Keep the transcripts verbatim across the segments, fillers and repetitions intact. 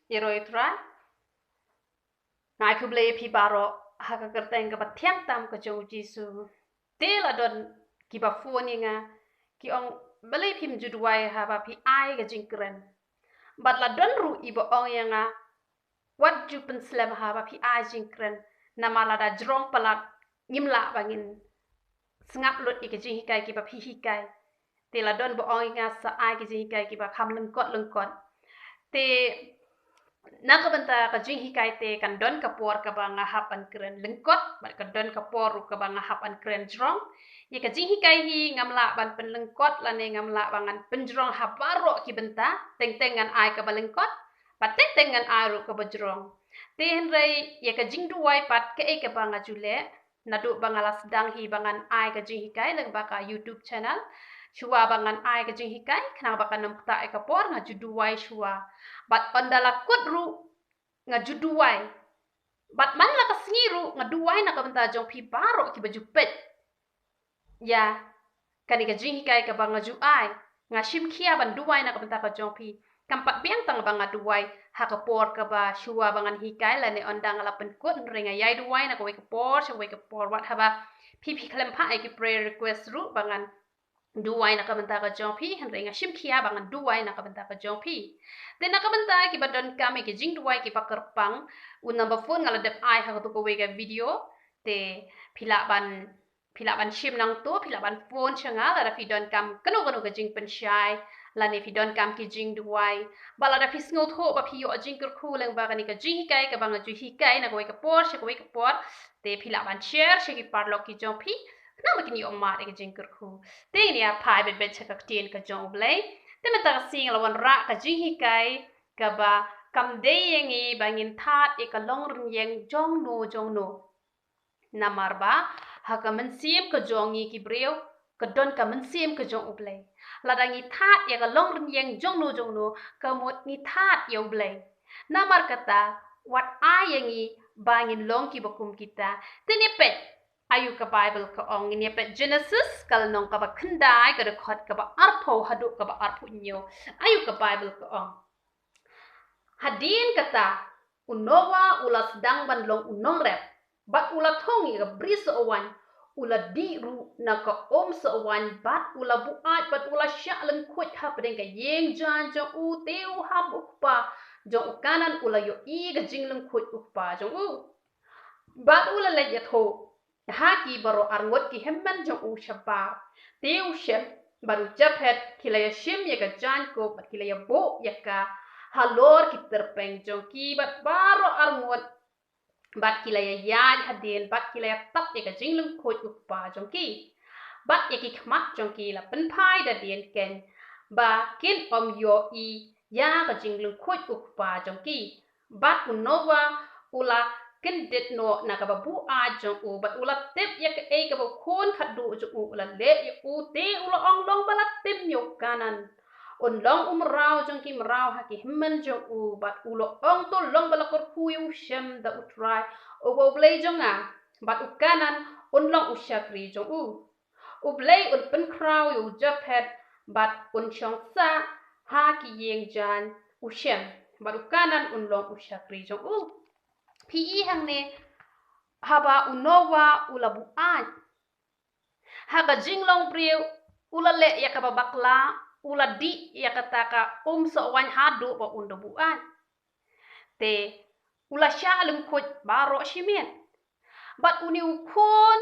Ïaroh ïa u Trai. Nga ai khublei ïa phi baroh ha ka kyrteng kaba thiang tam ka jong u Jisu. Te la don kiba phone ïa nga, ki ong, balei phim ju duwai haba phi ai ka jingkren? Bad la don ruh iba ong ïa nga, wat ju pynslem haba phi ai jingkren, namar lada jrong palat ngim lah ba ngin sngap lut ïa ka jinghikai kiba phi hikai. Te la don ba ong ïa nga sa ai ka jinghikai kiba kham lyngkot lyngkot. Te na ka bynta ka jinghikai te kan don ka por kaba nga hap ban kren lyngkot, bad kan don ka por ruh kaba nga hap ban kren jrong. Ïa ka jinghikai hi ngam lah ban pynlyngkot lane ngam lah ba ngan pynjrong ha baroh ki bynta, teng teng ngan ai kaba lyngkot, bad teng teng ngan ai ruh kaba jrong. Te hynrei ïa ka jingduwai pat kaei kaba nga ju leh, naduh ba nga la sdang hi ba ngan ai ka jinghikai lyngba ka YouTube channel. Shuwa ba ngan ai ka jinghikai, khnang ba kan ym ktah ïa ka por, nga ju duwai shuwa. Bad ynda la kut ruh nga ju duwai. Bad man la ka sngi ruh nga duwai na ka bynta jong phi baroh kiba ju peit ïa kane ka jinghikai kaba nga ju ai. Nga shim khia ban duwai na ka bynta ka jong phi. Kam pat biang tang ba nga duwai ha ka por kaba shuwa ba ngan hikai lane ynda nga la pynkut, hynrei nga ïai duwai na kawei ka por sha kawei ka por, wat haba phi phi khlem phah ïa ki prayer request ruh ba ngan duwai na ka bynta ka jong phi, hynrei nga shim khia ba ngan duwai na ka bynta ka jong phi. Te na ka bynta kiba donkam ïa ki jingduwai kiba kyrpang, u number phone nga la dep ai ha kato kawei ka video. Te phi lah ban phi lah ban shim nangto, phi lah ban phone sha nga lada phi donkam kano kano ka jingpynshai lane phi donkam ki jingduwai. Bad lada phi sngewthuh ba phi ïoh jingkyrkhu lyngba kane ka jinghikai kaba nga ju hikai na kawei ka por sha kawei ka por, te phi lah ban share sha ki paralok ki jong phi, khnang ba kin ïoh mad ïa ka jingkyrkhu. Te ngin ïa phai beit beit sha ka ktien ka jong U Blei. Te mynta ka sngi la wanrah ka jinghikai kaba kam dei ïa ngi ba ngin thad ïa ka longrynïeng jong no jong no. Namar ba ha ka mynsiem ka jong ngi ki briew ka don ka mynsiem ka jong U Blei. Lada ngi thad ïa ka longrynïeng jong no jong no, ka mut ngi thad ïa U Blei. Namar kata, wat ai ïa ngi ba ngin long kiba kum kita. Te ngin ïa peit aïu ka Baibl ka ong. Ngin ïa peit Genesis, ka lynnong kaba khyndai, ka dkhot kaba arphew haduh kaba arphew hynñiew. Aïu ka Baibl ka ong. Hadien kata, u Noah u la sdang ban long u nongrep, bad u la thung ïa ka bri sohwaiñ, u la dih ruh na ka um sohwaiñ, bad u la buaid, bad u la shah lyngkhuid hapdeng ka ïing jaiñ jong u. Te u Ham u kpa jong u Kanaan u la ïohi ka jinglyngkhuid u kpa jong u, bad u la leit ïathuh ha ki baroh arngut ki hynmen jong u shabar. Te u Shem bad u Japhet ki la ïashim ïa ka jaiñkup bad ki la ïabuh ïa ka halor ki tyrpeng jong ki bad baroh arngut, bad ki la ïaïaid hadien, bad ki la ïatap ïa ka jinglyngkhuid u kpa jong ki. Bad ïa ki khmat jong ki la pynphai da dien keiñ, ba kin ym ïohi ïa ka jinglyngkhuid u kpa jong ki. Bad u Noah u la kyndit noh na kaba buaid jong u, bad u la tip ïa kaei kaba u khun khatduh jong u u la leh ïa u. Te u la ong, long ba la tim ïa u Kanaan, un long u mraw jong ki mraw ha ki hynmen jong u. Bad u la ong, to long ba la kyrkhu ïa u Shem da U Trai uba U Blei jong nga, bad u Kanaan un long u shakri jong u. U Blei un pynkhraw ïa u Japhet bad un shong sah ha ki ïing jaiñ u Shem, bad u Kanaan un long u shakri jong u. Phi i hangne, haba u Noah u la buaid, ha ka jinglong briew u la leh ïa kaba bakla, u la dih ïa kata ka um sohwaiñ haduh ba un da buaid. Te u la shah lyngkhuid baroh shi miet. Bad une u khun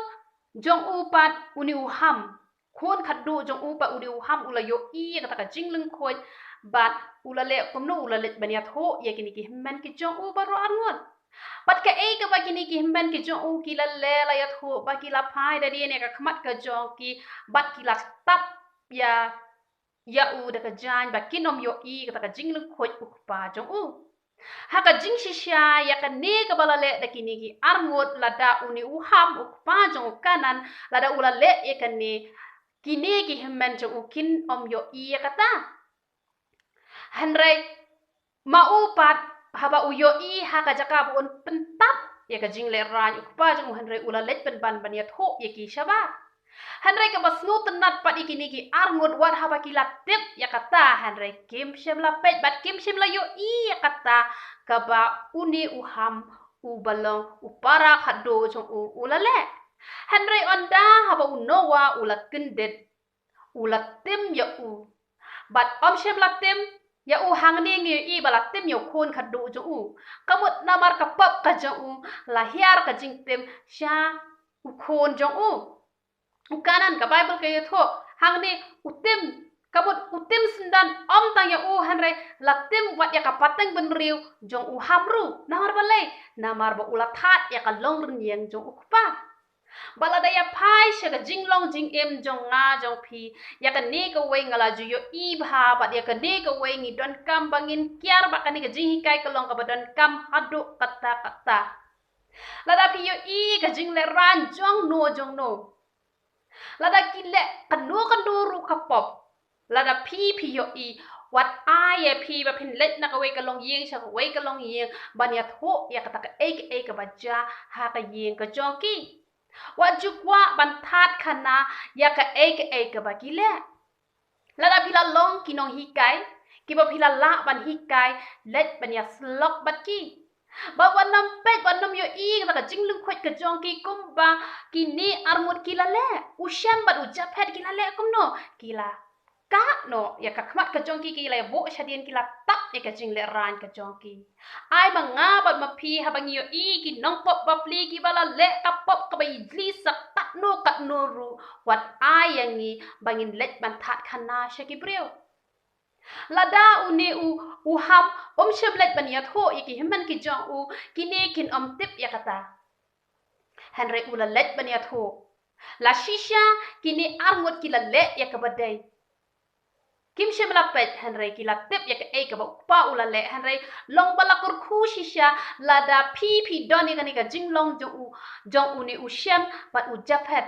jong u pat, une u Ham, khun khatduh jong u pat, une u Ham u la ïohi ïa kata ka jinglyngkhuid, bad u la leh kumno? U la leit ban ïathuh ïa kine ki hynmen ki jong u baroh arngut. Bad kaei kaba kine ki hynmen ki jong u ki la leh, la ïathuh ba ki la phai da dien ïa ka khmat ka jong ki, bad ki la tap ïa ïa u da ka jaiñ ba kin ym ïohi kata ka jinglyngkhuid u kpa jong u. Ha ka jingshisha ïa kane kaba la leh da kine ki arngut, lada une u Ham u kpa jong u Kanaan, lada u la leh ïa kane, kine ki hynmen jong u kin ym ïohi ïa kata. Hynrei ma u pat, haba u ïohi ha ka jaka ba un pyntap ïa ka jinglehrain u kpa jong u, hynrei u la leit pynban ban ïathuh ïa ki shabar. Hynrei kaba sngewtynnat pat ïa kine ki arngut, wat haba ki la tip ïa kata, hynrei kim shym la peit bad kim shym la ïohi ïa kata kaba une u Ham, u ba long u para khadduh jong u, u la leh. Hynrei ynda haba u Noah u la kyndit, u la tim ïa u. Bad ym shym la tim ïa u hangne ngi ïohi ba la tim ïa u khun khadduh jong u. Ka mut namar ka pop ka jong u la hiar ka jingtim sha u khun jong u. U Kanan ka Baibl ka ïathuh hangne u tim, ka mut u tim syndon ym tang ïa u hynrei la tim wat ïa ka pateng bynriew jong u Ham ruh. Namar balei? Namar ba u la thad ïa ka longrynïeng jong u kpa. Bad lada ïa phai sha ka jinglong jingim jong nga jong phi, ïa kane kawei nga la ju ïohi bha, bad ïa kane kawei ngi donkam ba ngin kiar, bad kane ka jinghikai ka long kaba donkam haduh katta katta. Lada phi ïohi ka jinglehrain jong no jong no, lada ki leh kano kano ruh ka pop, lada phi phi ïohi, wat ai ïa phi ba phin leit na kawei ka longïing sha kawei ka longïing ban ïathuh ïa kata kaei kaei kaba jia ha ka ïing ka jong ki. Wat ju kwah ban thad khana ïa kaei kaei kaba ki leh. Lada phi la long ki nonghikai, kiba phi la lah ban hikai, leit ban ïasyllok bad ki. Bad wat nym peit, wat nym ïohi ïa ka jinglyngkhuit ka jong ki kumba kine arngut ki la leh. U Shem bad u Japhet ki la leh kumno? Ki la kah noh ïa ka khmat ka jong ki, ki la ïa buh shadien, ki la tap ïa ka jinglehrain ka jong ki. Ai ma nga bad ma phi, haba ngi ïohi ki nongpop bapli kiba la leh ka pop kaba ïeit katno katno ruh, wat ai ïa ngi ba ngin leit ban thad khana sha ki briew. Lada une u, u Ham um shym leit ban ïathuh ïa ki hynmen ki jong u, kine kin ym tip ïa kata. Hynrei u la leit ban ïathuh. La shisha kine arngut ki la leh ïa kaba dei. Kim shym la peit hynrei ki la tip ïa kaei kaba u kpa u la leh, hynrei long ba la kyrkhu shisha lada phi phi don ïa kane ka jinglong jong u, jong une u Shem bad u Japhet.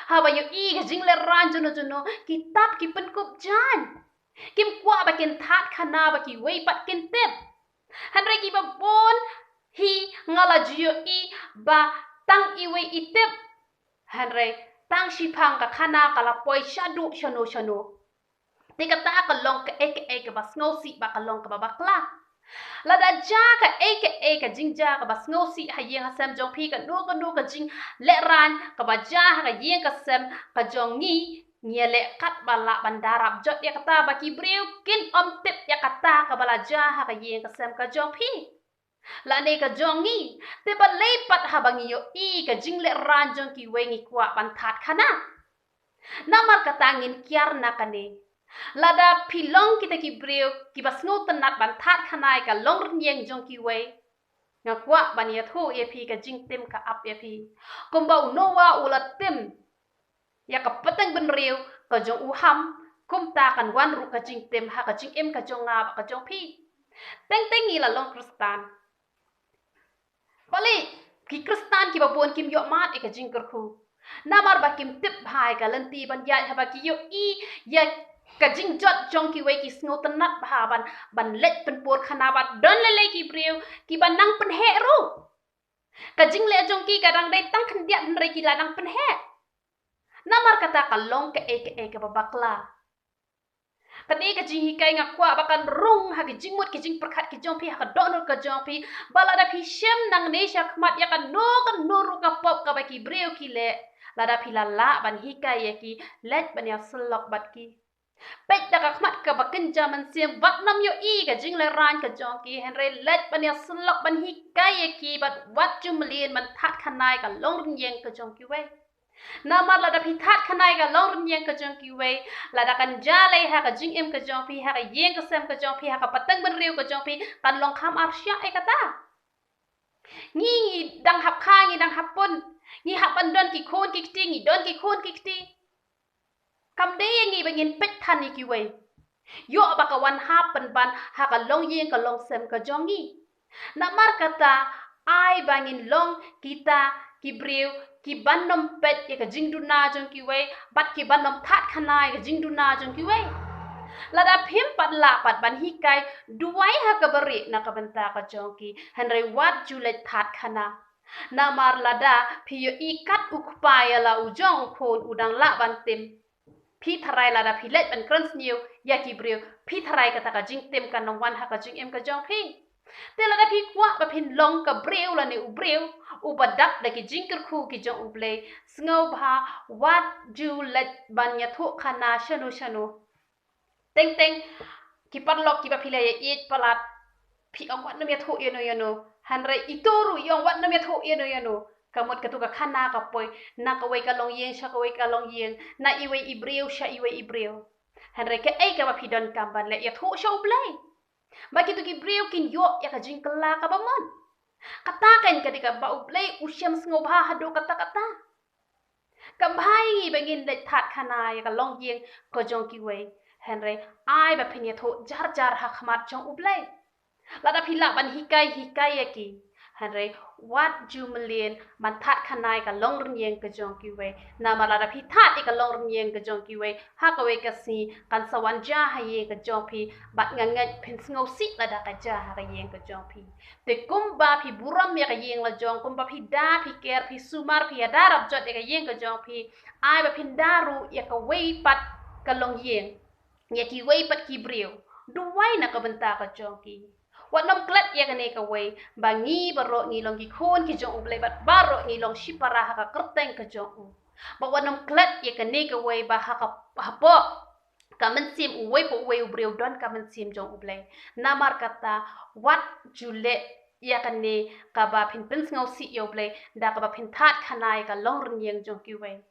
Haba ïohi ka jinglehrain jong no jong no, ki tap ki pynkup jaiñ. Kim kwah ba kin thad khana ba kiwei pat kin tip. Hynrei kiba bun hi nga la ju ïohi ba tang iwei i tip. Hynrei tang shiphang ka khana ka la poi shaduh shano shano. Te kata ka long kaei kaei kaba sngewsih bad ka long kaba bakla. Lada jia kaei kaei ka jingjia kaba sngewsih ha ïing ha sem jong phi, kano kano ka jinglehrain kaba jia ha ka ïing ka sem ka jong ngi, ngi ïaleh katba lah ban darap jot ïa kata ba ki briew kin ym tip ïa kata kaba la jia ha ka ïing ka sem ka jong phi lane ka jong ngi. Te balei pat haba ngi ïohi ka jinglehrain jong kiwei ngi kwah ban thad khana? Namar kata ngin kiar na kane. Lada phi long kita ki briew kiba sngewtynnat ban thad khana ïa ka longrynïeng jong kiwei, nga kwah ban ïathuh ïa phi ka jingtim ka ap ïa phi. Kumba u Noah u la tim ïa ka pateng bynriew ka jong u Ham, kumta kan wan ruh ka jingtim ha ka jingim ka jong nga bad ka jong phi. Teng teng ngi la long Khristan. Balei ki Khristan kiba bun kim ïohmad ïa ka jingkyrkhu? Namar ba kim tip bha ïa ka lynti ban ïaid, haba ki ïohi ïa ka jingjot jong kiwei ki sngewtynnat bha ban, ban leit pynpur khana, bad don lei lei ki briew kiba nang pynheh ruh. Ka jingleh jong ki ka dang dei tang khyndiat hynrei ki la nang pynheh. Namar kata ka long kaei kaei kaba bakla. Kane ka jinghikai nga kwah ba kan rung ha ki jingmut ki jingpyrkhat ki jong phi, ha ka dohnud ka jong phi, ba lada phi shem nangne sha khmat ïa kano kano ruh ka pop kaba ki briew ki leh, lada phi la lah ban hikai ïa ki, leit ban ïasyllok bad ki. Peit da ka khmat kaba kynja mynsiem, wat nym ïohi ka jinglehrain ka jong ki, hynrei leit ban ïasyllok ban hikai ïa ki, bad wat ju mlien ban thad khana ïa ka longrynïeng ka jong kiwei. Namar lada phi thad khana ïa ka longrynïeng ka jong kiwei, lada kan jia lei ha ka jingim ka jong phi, ha ka ïing ka sem ka jong phi, ha ka pateng bynriew ka jong phi, kan long kham arshah ïa kata. Ngi, ngi dang hap kha, ngi dang hap pun, ngi hap ban don ki khun ki kti, ngi don ki khun ki kti. Kam dei ïa ngi ba ngin peit than ïa kiwei. Ïoh ba ka wan hap pynban ha ka longïing ka longsem ka jong ngi. Namar kata, ai ba ngin long kita ki briew kiban nym peit ïa ka jingduna jong kiwei, bad kiban nym thad khana ïa ka jingduna jong kiwei. Lada phim pat lah pat ban hikai, duwai ha kaba rieh na ka bynta ka jong ki, hynrei wat ju leit thad khana. Namar lada phi ïohi kat u kpa ïa la u jong u khun u dang lah ban tim, phi tharai lada phi leit ban kren sniew ïa ki briew, phi tharai kata ka jingtim kan nym wan ha ka jingim ka jong phi. Te lada phi kwah ba phin long ka briew lane u briew uba dap da ki jingkyrkhu ki jong U Blei, sngewbha wat ju leit ban ïathuh khana shano shano. Teng teng ki paralok kiba phi la ïa ïeit palat, phi ong wat nym ïathuh ïano ïano. Hynrei ito ruh i ong wat nym ïathuh ïano ïano. Ka mut katu ka khana ka poi na kawei ka longïing sha kawei ka longïing, na iwei i briew sha iwei i briew. Hynrei kaei kaba phi donkam ban leh? Ïathuh sha U Blei. Ba kito ki briew kin ïoh ïa ka jingkylla kaba mon. Kata kan ka dei kaba U Blei u shem sngewbha haduh katta katta. Kam bha ïa ngi ba ngin leit thad khana ïa ka longïing ka jong kiwei. Hynrei ai ba phin ïathuh jar jar ha khmat jong U Blei. Lada phi lah ban hikai, hikai ïa ki. Hynrei wat ju mlien ban thad khana ïa ka longrynïeng ka jong kiwei. Namar lada phi thad ïa ka longrynïeng ka jong kiwei, ha kawei ka sngi kan sa wan jia ha ïing ka jong phi, bad nga ngeit phin sngewsih lada ka jia ha ka ïing ka jong phi. Te kumba phi burom ïa ka ïing la jong, kumba phi da, phi ker, phi sumar, phi ïada rap jot ïa ka ïing ka jong phi, ai ba phin da ruh ïa kawei pat ka longïing, ïa kiwei pat ki briew. Duwai na ka bynta ka jong ki. Wat nym klet ïa kane kawei, ba ngi baroh ngi long ki khun ki jong U Blei, bad baroh ngi long shipara ha ka kyrteng ka jong u. Ba wat nym klet ïa kane kawei ba ha ka, hapoh ka mynsiem uwei pa uwei u briew don ka mynsiem jong U Blei. Namar kata wat ju leh ïa kane kaba phin pynsngewsih ïa U Blei da kaba phin thad khana ïa ka longrynïeng jong kiwei.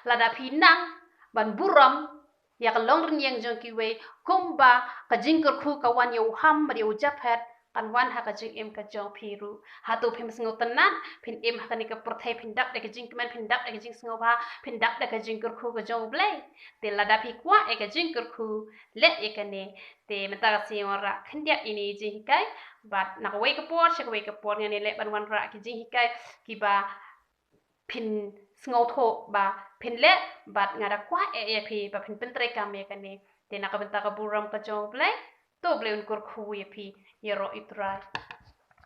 Lada phi nang ban burom ïa ka longrynïeng jong kiwei, kumba ka jingkyrkhu ka wan ïa u Ham bad ïa u Japhet, kan wan ha ka jingim ka jong phi ruh. Hato phim sngewtynnat? Phin im ha kane ka pyrthei, phin dap da ka jingkmen, phin dap da ka jingsngewbha, phin dap da ka jingkyrkhu ka jong U Blei. Te lada phi kwah ïa ka jingkyrkhu, leh ïa kane. Te mynta ka sngi wanrah khyndiat ïa ine i jinghikai, bad na kawei ka por sha kawei ka por ngan ïaleh ban wanrah ki jinghikai kiba phin sngewthuh ba phin leh, bad nga da kwah eh ïa phi ba phin pyntreikam ïa kane. Te na ka bynta ka burom ka jong U Blei, to U Blei un kyrkhu ïa phi. Ïaroh ïa U Trai.